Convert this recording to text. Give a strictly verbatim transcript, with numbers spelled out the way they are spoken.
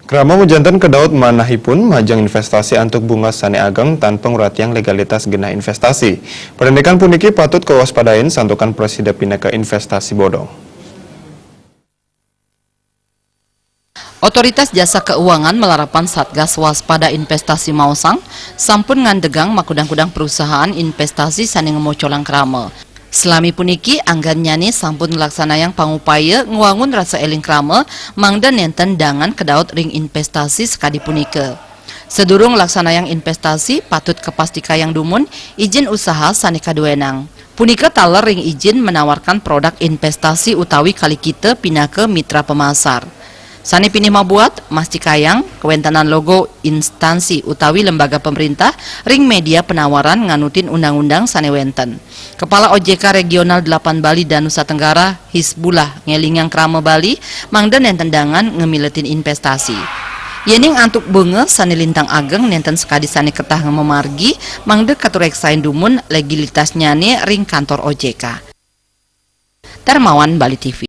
Krama majanten kedaot manahipun majeng investasi antuk bunga sane ageng tanpa nguratiang legalitas genah investasi. Parindikan puniki patut kawaspadain santukan presida pinaka investasi bodong. Otoritas Jasa Keuangan malarapan Satgas Waspada Investasi maosang sampun ngandegang makudang-kudang perusahaan investasi sane ngamocolang krama. Selami puniki, anggannyane sampun nglaksanayang pangupaya ngwangun rasa eling krama mangda nenten dangan kedaot ring investasi sakadi punika. Sadurung nglaksanayang investasi, patut kapastikayang dumun ijin usaha sane kaduenang. Punika taler ring ijin menawarkan produk investasi utawi kalikita pinaka mitra pemasar. Sane pinih mabuat, mastikayang kawentenan logo instansi utawi lembaga pemerintah ring media penawaran nganutin undang-undang sane wenten. Kepala O J K Regional delapan Bali Danusa Tenggara, Hisbullah, ngelingang krama Bali mangda nenten dangan ngemiletin investasi. Yening antuk bunga sane lintang ageng nenten sakadi sane ketah mamargi, mangda katureksain dumun legalitasnyane ring kantor O J K. Darmawan, Bali T V.